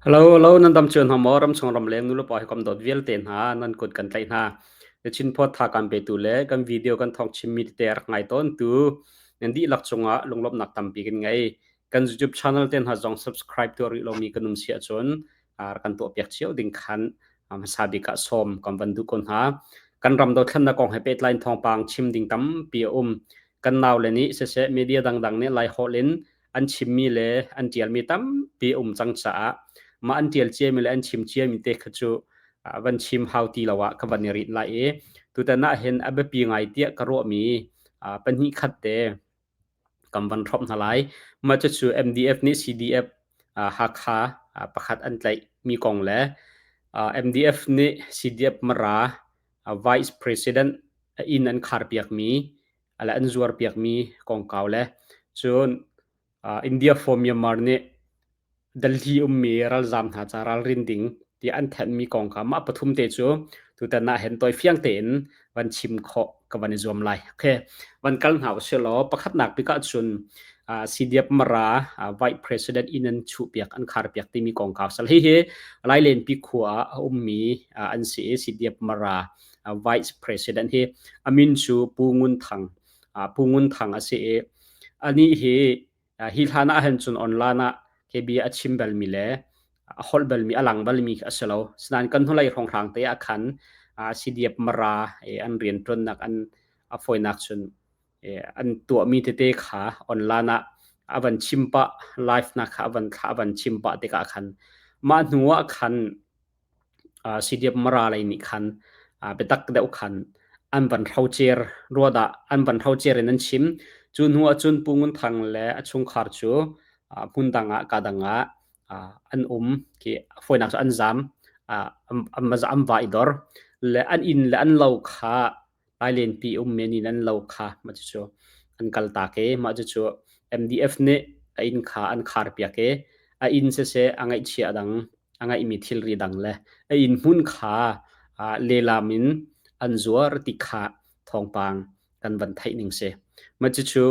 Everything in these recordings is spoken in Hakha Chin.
Hello, hello, nan dam cio hna maw? Ramchung ramleng nulepa hi kam dawt vialte hna nan kut kan tlaih hna. The Chin Pod tha kan petu le kan video kan thawng chimmi tete rak ngai tawn tu nan dihlak cungah lunglawmhnak tampi kan ngei. Kan YouTube channel te hna zong subscribe tuah rih lomi kan um si ahcun kan tuahpiak cio ding khan hmasa bik ah sawm kan van duh ko hna. Kan ram dothlennak kong he pehtlai in thawngpang chim ding tampi a um. Kan naule nih siseh media dangdang nih Laiholh in an chimmi le an ṭialmi tampi a um cang caah mah an ṭial ciami le an chim ciami te kha cu van chim hau ti lo ah ka van i rinh lai i tutan ah hin a biapi ngai tiah ka ruahmi pahnih khat te kan van hrawmh hna lai. Mah cucu MDF nih CDF Hakha pakhat an tlaihmi kong le MDF nih CDF Mara Vice President inn an kharpiakmi le an zuarpiakmi kongkau le cun India for Myanmar nih Delhi ummi ralzaam hna ca ralrin ding tiah an thenhmi kong kha mah pathum te cu tutan ah hin tawi fiang tein van chim khawh ka van i zuam lai. Okay. Van kal hna usih law pakhatnak bik ahcun CDF Mara Vice President inn an chuhpiak an kharpiak timi kongkau sal hi hi Lailenpi khua ah a ummi an si i CDF Mara Vice President hi a min cu Pu Ngun Thang Pu Ngun Thang a si i anih hi hi hlan ah hin cun online ah KB a chim balmi le a holh balmi a lang balmi a si lo. Sinain kan hnulei hrawnghrang te ah khan CDF Mara an rianṭuannak an a fawinak cun an tuahmi tete kha online ah a van chim pah live na kha a van thlah a van chim pah tikah khan mah hnu ah khan CDF Mara lei nih khan biatak deuh khan an van hrocer ruahdah an van hrocer in an chim. Cu hnu ahcun Pu Ngun Thang le a chungkhar cu hmun dang ah ka dang ah an um khi fawinak cu an zam an va i dor le an inn le an lo kha Lailenpi um men in an lo kha mah cucu an kaltak i mah cucu MDF nih a inn kha an kharpiak i a inn siseh a ngaihchia dang a ngeihmi thilri dang le a inn hmun kha lehlam in an zuar ti kha thawngpang kan van theih ning si. Mah cucu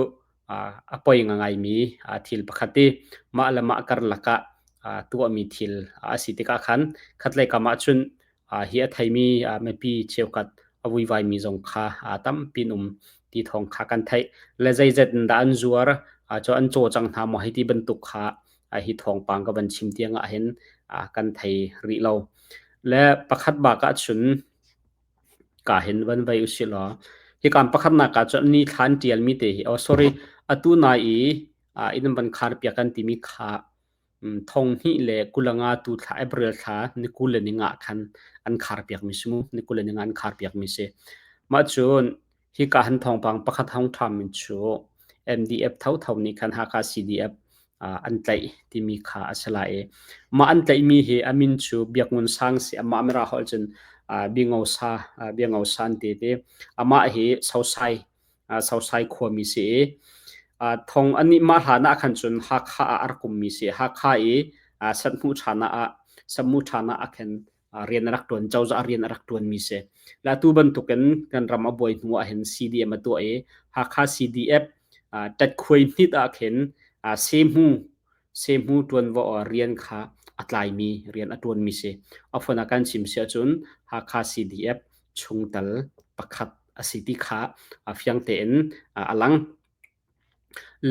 a poi ngaimi thil pakhat i mah le mah karlak ah tuahmi thil a si tikah khan khatlei kam ah cun hi a theimi mipi cheukhat a vuivaimi zong kha tampi an um ti thawng kha kan theih. Le zeizat in dah an zuar, cu an caw cang hna maw hei ti bantuk kha hi thawngpang ka van chim tiang ah hin kan thei rih lo. Le pakhat bak ahcun ka hin van vei usih law hika pakhatnak ah cun ni thla an ṭialmi te hi oh sorry atu nai i inn van khar piak kan timi kha thong hnih le kulanga tu thla April thla ni 20 le ni nga khan an khar piakmi si mu ni 20 le ni nga an khar piakmi si mah cun hika han thawngpang pakhat hong ṭham min cu MDF thotho nih khan Hakha CDF an tlaih timi kha a si lai i mah an tlaihmi hi a min cu Biak Ngun Sang si amah Mara holh cun Bingo Sa Biango Sa an ti ti amah hi Sosai Sosai khuami si i thong anih mah hlan ah khan cun Hakha ah a rak ummi si Hakha i Sanhmu ṭhana ah Sanhmu ṭhana ah khin rian a rak ṭuan cozah rian a rak ṭuanmi si. La tu bantukin kan ram a buai hnu ah hin CDM a tuah i Hakha CDF ṭatkhuai hnit ah khin sehmu sehmu ṭuanvo rian kha a tlaimi rian a ṭuanmi si. A fon ah kan chim si ahcun Hakha CDF chungtel pakhat a si ti kha fiang tein a lang.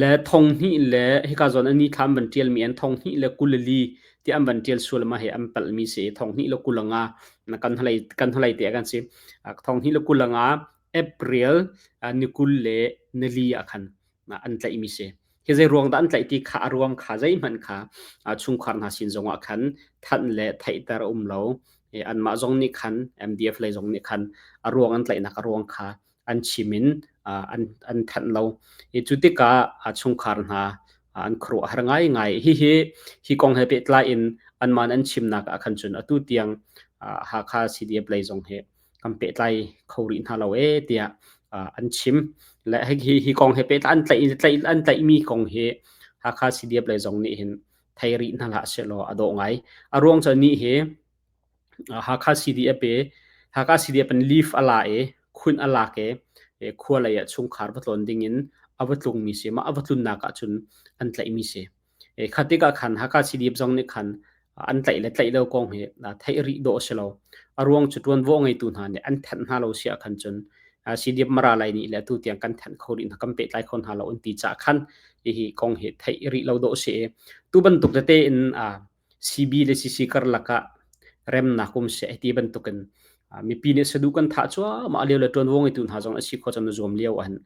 Le thong hnih le hika zawn a ni thla an van ṭialmi an thong hnih le 24 ti an van ṭial sual ma hi an palhmi si i thong hnih le 25 na kan hnulei kan hnulei te ah kan si. Thong hnih le 25 April ni 24 ah khan an tlaihmi si. Hi zei ruang dah an tlaih ti kha a ruang kha zeihmanh kha chungkhar hna sin zongah khan thanh le theihter a um lo. Anmah zong nih khan MDF lei zong nih khan a ruang an tlaihnak a ruang kha an chim in an an thanh lo. I cu tikah a chungkhar hna an khuaruahhar ngaingai. Hihi hi kong he pehtlai in anmah an chimnak ah khan cun atu tiang Hakha CDF lei zong hi kan pehtlai kho rih hna lo ee tiah an chim. Le hi hi kong he pehtlai an tlaih tlaih an tlaihmi kong hi Hakha CDF lei zong nih hin thei rih hna hlah sehlaw a dawh ngai. A ruang cu nih hi Hakha CDF i Hakha CDF in leaf a la i khun a lak i khua lei ah chungkhar va tlawn ding in a va tlungmi si. Mah a va tlunnak ahcun an tlaihmi si. Kha tikah khan Hakha CDF zong nih khan An tlaih le tlaih lo kong hi theih rih dawh a si lo. A ruang cu ṭuanvo ngeitu hna nih an thanh hna lo si ahkhan cun CDF Mara Lai nih le atu tiang kan thanh kho rih hna, kan pehtlai kho hna lo an ti caah khan hihi kong hi theih rih lo dawh a si i tu bantuk tete in CB le CC karlak ah remnak um seh ti bantukin mipi nih saduh kan thah cuahmah lio le ṭuanvo ngeitu hna zong a si khawh cun zuam lio ahhin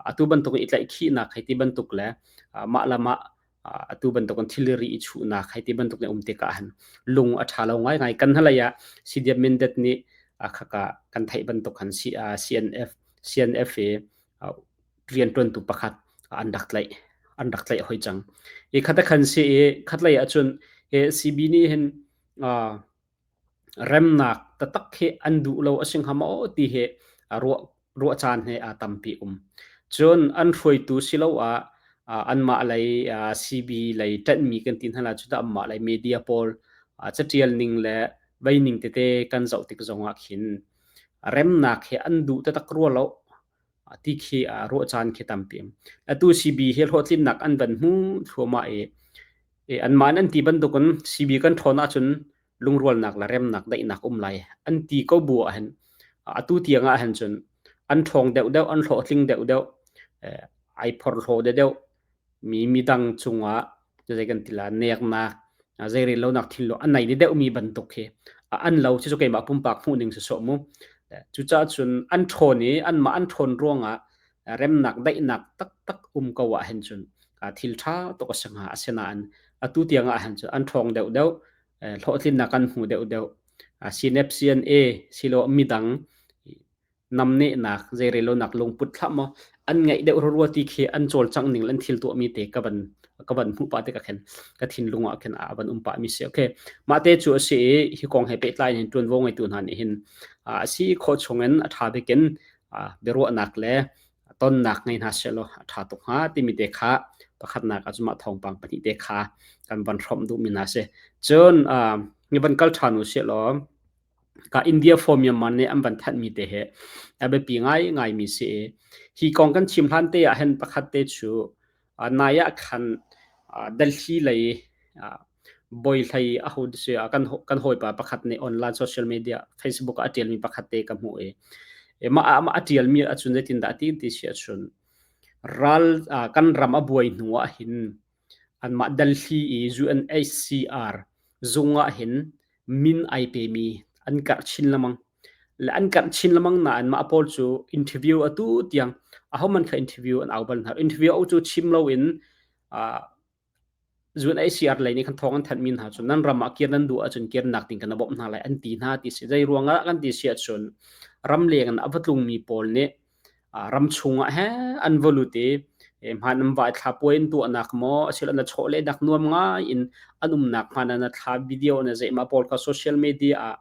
atu bantuk in i tlaihkhihnak hei ti bantuk le mah le mah atu bantuk in thilri i chuhnak hei ti bantuk in um tikah hin lung a ṭha lo ngaingai. Kan hnalei ah CDF Mindat nih khaka kan theih bantuk khan CNF CNF i rianṭuantu pakhat an rak tlaih hoi cang. I khat a khan si i khatlei ahcun CB nih hin remnak taktak hi an duh lo a si hnga maw ti hi ruah caan he a tampi um. Cun an hruaitu siloah anmah lei CB lei ṭanhmi kan ti hna lai cu tah anmah lei media pawl caṭial ning le vei ning tete kan zoh tik zongah khin remnak hi an duh taktak rua lo ti khi ruah caan khi tampi um. Atu CB hi hlawhtlinnak an van hmu thluahmah i anmah an ti bantukin CB kan ṭhawn ahcun lungrualnak le remnak daihnak um lai an ti ko bu ahhin atu tiang ah hin cun an ṭhawng deuhdeuh, an hlawhtling deuhdeuh, ai phorhlaw deuhdeuh mi midang cungah zei kan ti la neknak zeirel lonak thil a nei deuhmi bantuk khi an lo cu keimah pumpak hmuh ning si sawh mu. Cucaah cun an ṭhawn i anmah an ṭhawn ruangah remnak daihnak taktak um ko ah hin cun thil ṭha tuk a si hnga. Asinain atu tiang ah hin cun an ṭhawng deuhdeuh, hlawhtlinnak kan hmu deuhdeuh. CNF CNA silo midang namnehnak zeirelonak lungput thlah maw an ngeih deuh rua ti khi an cawlcangh ning le an thil tuahmi te ka van hmuh pah tikah khin ka thinlung ah khin a van um pah mi si. Okay, mah te cu a si i hi kong he pehtlai in ṭuanvo ngeitu hna nih hin a si khawh chungin a ṭha bikin biaruahnak le tonnak ngei hna sehlaw a ṭha tuk hnga timi te kha pakhatnak ah cun mah thawngpang pahnih te kha kan van hrawmh duhmi hna si. Cun ni van kal ṭhan u sihlaw ka India for Myanmar nih an van thanhmi te hi a biapi ngaingaimi si i hi kong kan chim hlan te ah hin pakhat te cu nai ah khan Delhi lei Bawihlei aho si kan hawipa pakhat nih online social media Facebook ah a ṭialmi pakhat te ka hmuh i mah ah a ṭialmi ahcun zeitindah a ti ti si ahcun ral kan ram a buai hnu ah hin anmah Delhi i UNHCR zung ah hin min ai pemi an karh chin lengmang. Le an karh chin lengmang nain mah pawl cu interview atu tiang ahohmanh kha interview an au bal hna. Interview cu chim loin UNHCR lei nih khan thawng an thanhmi hna cu nan ram ah kir nan duh ahcun kirnak ding kan bawmh hna lai an ti hna ti si. Zei ruangah kan ti si ahcun ramleng in a va tlungmi pawl nih ram chungah he an va lut i hmaan an vai thla puai an tuahnak maw asilo na chawlehnak nuam ngai in an umnak hmaan na thla video na zeihmah pawl kha social media ah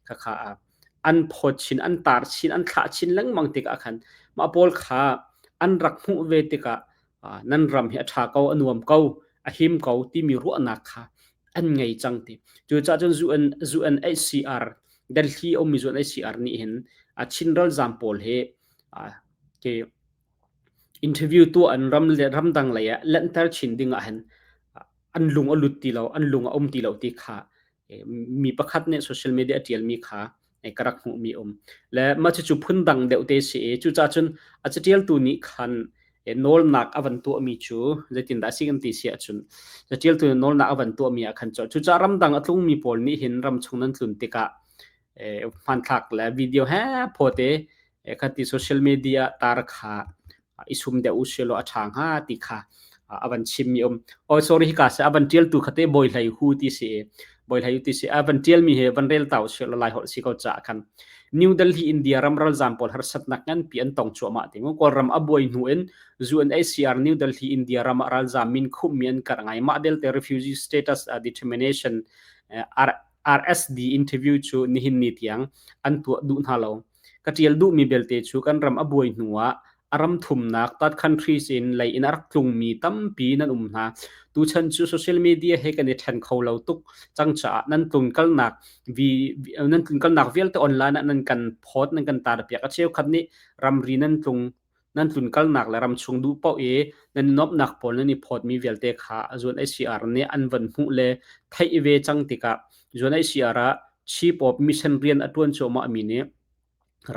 khakha an phawt chin an tar chin an thlah chin lengmang tikah khan mah pawl kha an rak hmuh ve tikah nan ram hi a ṭha ko, a nuam ko, a him ko timi ruahnak kha an ngei cang ti. Cucaah cun UNHCR, Delhi ummi UNHCR nih hin Chin ralzaam pawl hi ke interview tuah an ram le ramdang lei ah lanhter chin ding ah hin an lung a lut ti lo, an lung a um ti lo ti kha mi pakhat nih social media a ṭialmi kha ka rak hmuhmi um. Le mah cucu phundang deuh te si i cucaah cun a caṭialtu nih khan nawlnak a van tuahmi cu zeitindah a si kan ti si ahcun caṭialtu nih nawlnak a van tuahmi ah khan cucaah ramdang a tlungmi pawl nih hin ramchung nan tlun tikah hmanthlak le video he phawte khati social media tar kha i sum deuh u silaw a ṭha hnga ti kha a van chimmi um. Oh sorry, hika se a van ṭialtu kha te Bawi Hlei Hu ti si i Bawi Hlei Hu ti si a van ṭialmi hi van rel ta u silaw Lai holh si ko caah khan New Delhi India ram ralzaam pawl harsatnak nganpi an tong cuahmah ti mu. Kawlram a buai hnu in UNHCR New Delhi India ram ah ralzaam min khummi an karh ngai. Mah belte refugee status determination RSD interview cu nihin ni tiang an tuah duh hna lo. Ka ṭial duhmi belte cu kan ram a buai hnuah a ram thumnak third countries in lei in a rak tlungmi tampi nan um hna. Tuchan cu social media he kan i ṭhen kho lo tuk cang caah nan tlunkalnak vi nan tlunkalnak vialte online ah nan kan phawt, nan kan tarpiak. A cheukhat nih ramri nan tlung. Nan tlunkalnak le ramchung duh paoh i nan i nuamhnak pawl nan i phawtmi vialte kha UNHCR nih an van hmuh le theih ve cang tikah UNHCR ah Chief of Mission rian a ṭuan cuahmahmi nih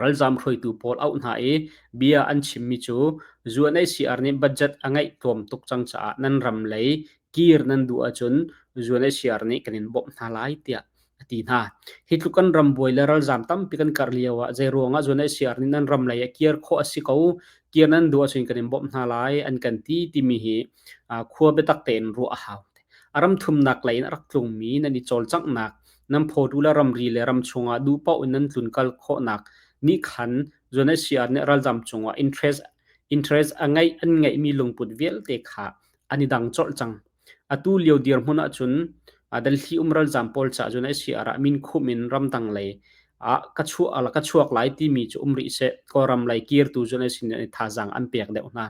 ralzaam hruaitu pawl auh hna i bia an chimmi cu UNHCR nih budget a ngeih tlawm tuk cang caah nan ram lei kir nan duh ahcun UNHCR nih kan in bawmh hna lai tiah a ti hna. Hi tluk kan ram buai le ralzaam tampi kan karh lio ah zeiruang ah UNHCR nih nan ram lei ah kir khawh a si ko, kir nan duh ahcun kan in bawmh hna lai an kan ti timi hi khua biatak tein ruah a hau. A ram thumnak lei in a rak tlungmi nan i cawlcanghnak, nan phawtu le ramri le ram chungah duh paoh in nan tlunkal khawhnak nih khan UNHCR nih ralzam cungah interest a ngeih an ngeihmi lungput vialte kha an i dang colh cang. Atu lio dirhmun ahcun Delhi um ralzaam pawl caah cun UNHCR ah min khumh in ramdang lei ah ka chuak lai timi cu um rih seh. Kawlram lei kirtu cu an thazaang an pek deuh hna.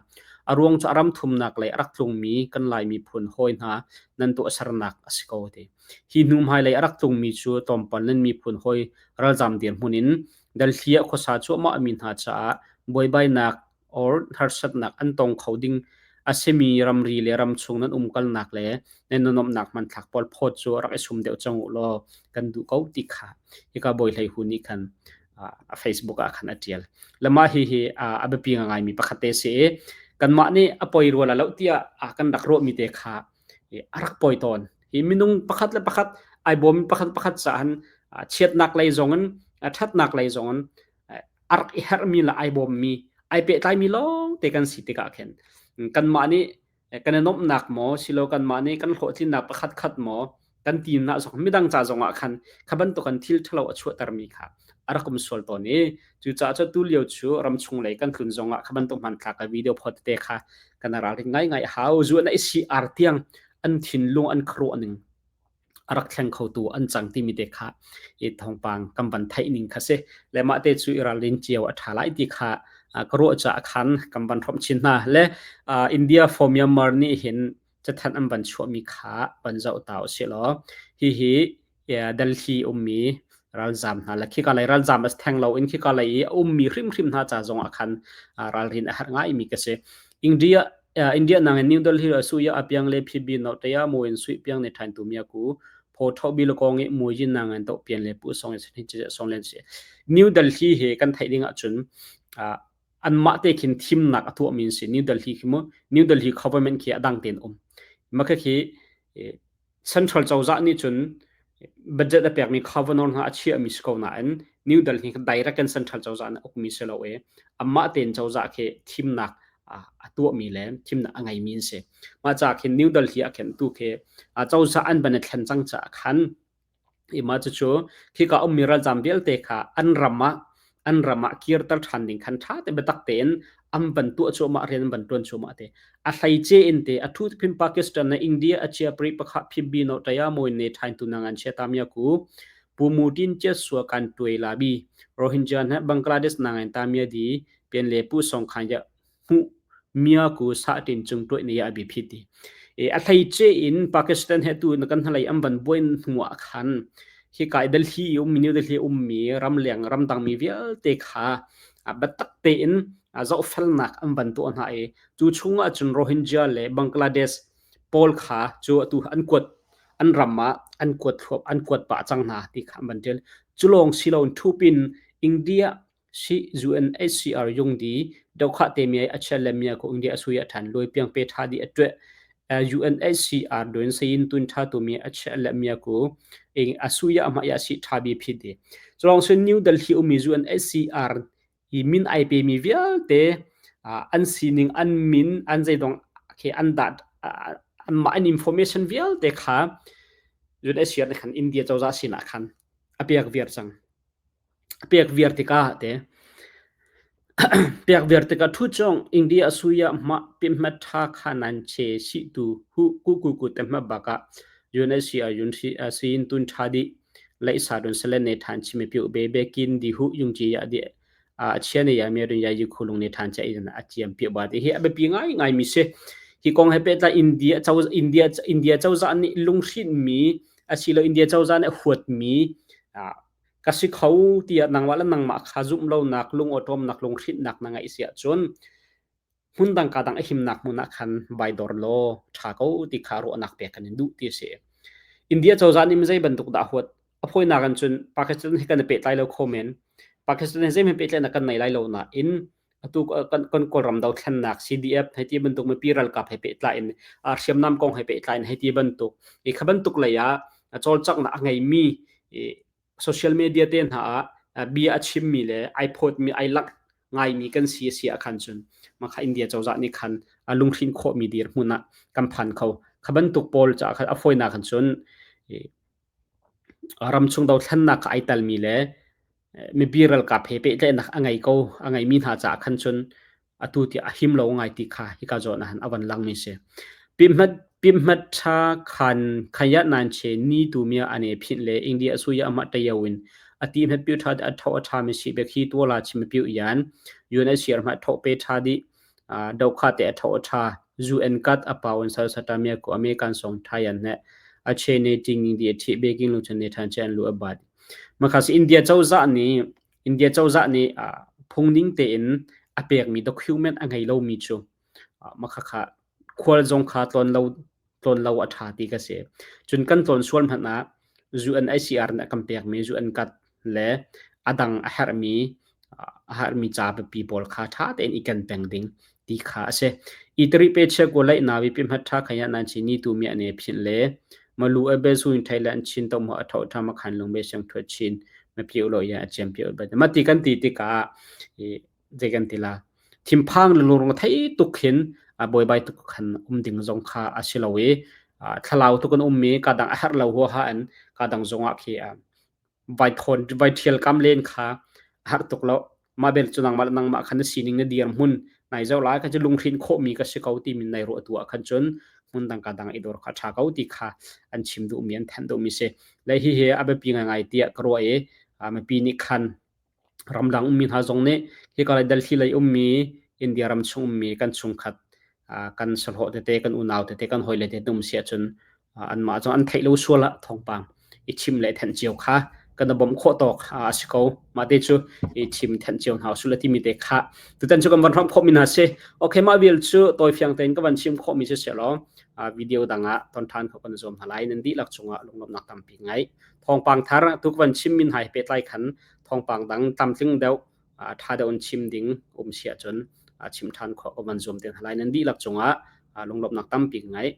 A ruang cu a ram thumnak lei a rak tlungmi kan Lai miphun hawi hna nan tuahsernak a si ko ti. Hi hnu hmailei a rak tlungmi cu tlawmpal nan miphun hawi ralzaam dirhmun in Delhi ah khuasa cuahmah mi hna caah buaibainak or harsatnak an tong kho ding a simi ramri le ramchung nan umkalnak le nan nuamhnak hmanthlak pawl phawt cu rak i sum deuh cang u law kan duh ko ti kha hika Bawi Hlei Hu nih khan a Facebook ah khan a tial. Le mah hi hi a biapi ngaimi pakhat te si i kanmah nih a poi rua la lo tiah kan rak ruahmi te kha a rak poi tawn. Hi minung pakhat le pakhat ai bawm pakhat pakhat cahan chiatnak lei zongin ṭhatnak lei zongin a rak i herhmi le ai bawmmi ai pehtlaimi lawng te kan si tikah khin kanmah nih kan i nuamhnak maw silo kanmah nih kan hlawhtlinnak pakhat khat maw kan tinak zong midang ca zongah khan kha bantukan thil ṭhalo a chuahtermi kha a rak um sual tawn i cucaah cu tu lio cu ramchung lei kan tlun zongah kha bantuk hmanthlak ka video phot te kha kan ralring ngaingai hau zuan a isi ar tiang an thinlung an khuaruah ning a rak thleng khotu an cang timi te kha i thawngpang kan van theih ning kha si le mah te cu i ralrin cio a ṭha lai ti kha ka ruah caah khan kan van hrawmh chin hna le India for Myanmar nih hin cathanh an van chuahmi kha van zoh ta usih law hihi Delhi ummi ralzam hna le khika lei ralzam as theng lo in khika lei i a ummi hrimhrim hna ca zong ah khan ralrin a herh ngaimi ka si India India nang in New Delhi a su ya apiang le phibi no te ya mo in sui piang ne thain tu mia ku pho tho bi lo kong i mu yin nang an to pian le pu song in chi song len si New Delhi he kan thai ding ah cun an mah te khin thimnak a tuah min si New Delhi khi mu New Delhi government khi adang ten um ma kha khi Central cozah nih cun budget a pekmi governor hna a chiahmi si ko nain New Delhi kha direct in central cozah nih a ukmi si lo i amah tein cozah khi thimnak a tuahmi le thimnak a ngeimi an si. Mah caah khin New Delhi ah khin tu khi cozah an van i thlen cang caah khan Mah cucu khika ummi ralzaam vialte kha an ram ah an ram ah kirter ṭhan ding khan ṭha te biatak tein an van tuah cuahmah rian an van ṭuan cuahmah te. A hleice in te a thu phim Pakistan na India a chia pri pakha phim bi no taya moin ne thain tu nangan chia tamia ku pu mutin che sua kan tuai la bi Rohingya na Bangladesh nangan tamia di pian le pu song khan ya hmuh mia ku sahtin cung tuah ne ya bi phi ti e a hleice in Pakistan he tu na kan hnalei an van buai hnu ah khan hi kai Delhi um New Delhi ummi ramleng ramdang mi vialte kha biatak tein zohfelnak an van tuah hna i cu chungah cun Rohingya le Bangladesh pawl kha cu atu an kuat an ram ah an kuat thluap an kuat pah cang hna ti kha an van ṭial cu lawng si loin thupin India Si UNHCR yung di dokhah te mi a chel le mia ko India asui a than loi piang pe tha di a twe UNHCR doen sayin tun tha tu mi a chel le mia ko ing asuya ama ya si tha bi phi di cholong sun New Delhi umi UNHCR i min ai pe mi vialte an sining an min an zeidong ke an dat an ma an information vialte kha UNHCR ne khan India cozah sinah khan a pek viar cang Pek viar tikah te pek viar tikah ṭhu chung India asuya hma pimhmat ṭha kha nan che si tu hu ku ku ku te hma bakah UNHCR yun si sin tun ṭha di leisa dun selen ne than chimi piu be be kin di hu yung chi ya di a chia ne ya me run ya yi khulung ne than cha in a chiam pi ba ti hi a biapi ngai ngai mi si hi kong he pehtlai India cho India India cozah nih lunghrin mi asilo India cozah nih huat mi Ka si kho tiah nangmah le nangmah kha zumh lonak, lungawṭawmnak, lunghrinhnak na ngeih si ahcun. Hmundang ka dang a himnak hmun ah khan vai dor law ṭha ko ti kha ruahnak pek kan in duh ti a si. India cozah nih zei bantuk dah a huat? A fawinak in cun Pakistan he kan i pehtlai lo kho men. Pakistan he zeihmanh pehtlaihnak kan nei lai lo nain atu kan, kan Kawlram dothlennak CDF hei ti bantuk mipi ralkap he pehtlai in hriamnam kong he pehtlai in hei ti bantuk i kha bantuk lei ah cawlcanghnak a ngeimi social media te hna ah bia a chimmi le ai phawtmi ai langh ngaimi kan si a si ah khan cun mah kha India cozah nih khan a lunghrinh khawhmi dirhmun ah kan phan kho. Kha bantuk pawl caah khan a fawinak khan cun ramchung dothlennak kha ai telmi le mipi ralkap he pehtlaihnak a ngei ko a ngeimi hna caah khan cun atu tiah a him lo ngai ti kha hika zawn ah han a van langmi si. Pimhmat pimhmat tha khan khaya nan che ni tu mia ane phit le India suya ama tayawin ati hmet piu tha a tho a tha mi si be khi to la chim piu yan UNHCR ma tho pe tha di do kha te a tho a tha UN kat a pawan sal satamia ko American song thayan ne a che ne ting di thi beking lu chen ne than chen lu abat makhas India cozah ni India cozah nih phungning tein a pekmi document a ngei lomi cu makhakha khual zong kha tlawn lo tlawn lo a ṭha ti ka si. Cun kan tlawn sual hmanh ah UNHCR nih a kan pekmi UN card le a dang a herhmi a herhmi ca biapi pawl kha ṭha tein i ken peng ding ti kha a si. I tari pe chia ko lai na vi pi hmat tha khaya nan chi ni tu mi ane phin le malu e be suin thai lan chin to mo atho tha ma khan lung be siang thua chin ma piu lo ya chem piu ba ma ti kan ti ti ka i je kan ti la thimphang le lurung thei tuk hin a boi bai tuk khan um ding zong kha a si lo i thlalau tu kan um mi ka dang a har lo ho ha an ka dang zongah khi vai thawn vai ṭhial kam len kha a har tuk lo. Mah bel cu nangmah le nangmah khan na sining na dirhmun nai zoh lai kha cu lunghrinh khawhmi ka si ko timi nai ruah tu ah khan cun hmun dang ka dang i dor kha ṭha ko ti kha an chim duhmi an thanh duhmi si. Le hihi a biapi ngaingai tiah ka ruah i mipi nih khan ramdang ummi hna zong nih hika lei Delhi lei ummi India ram chung ummi kan chungkhat kan sahlawh tete kan unau tete kan hawile tete um si ahcun anmah zong an theih lo sual ah thawngpang i chim le thenh cio kha kan i bawmh khawh tawk a si ko. Mah te cu i chim thenh cio hna usih timi te kha tutan cu kan van hrawmh khawhmi hna si. Okay, mah vial cu tawifiang tein ka van chim khawhmi si sehlaw video dang ah ton ṭhan kho kan zuam hna lai. Nan dihlak cungah lunglawmhnak tampi ngai. Thawngpang thar tu ka van chimmi hna he pehtlai khan thawngpang dang tlamtling deuh ṭha deuh in chim ding um si ahcun chim ṭhan khawh ka van zuam te hna lai. Nan dihlak cungah lunglawmhnak tampi ka ngei.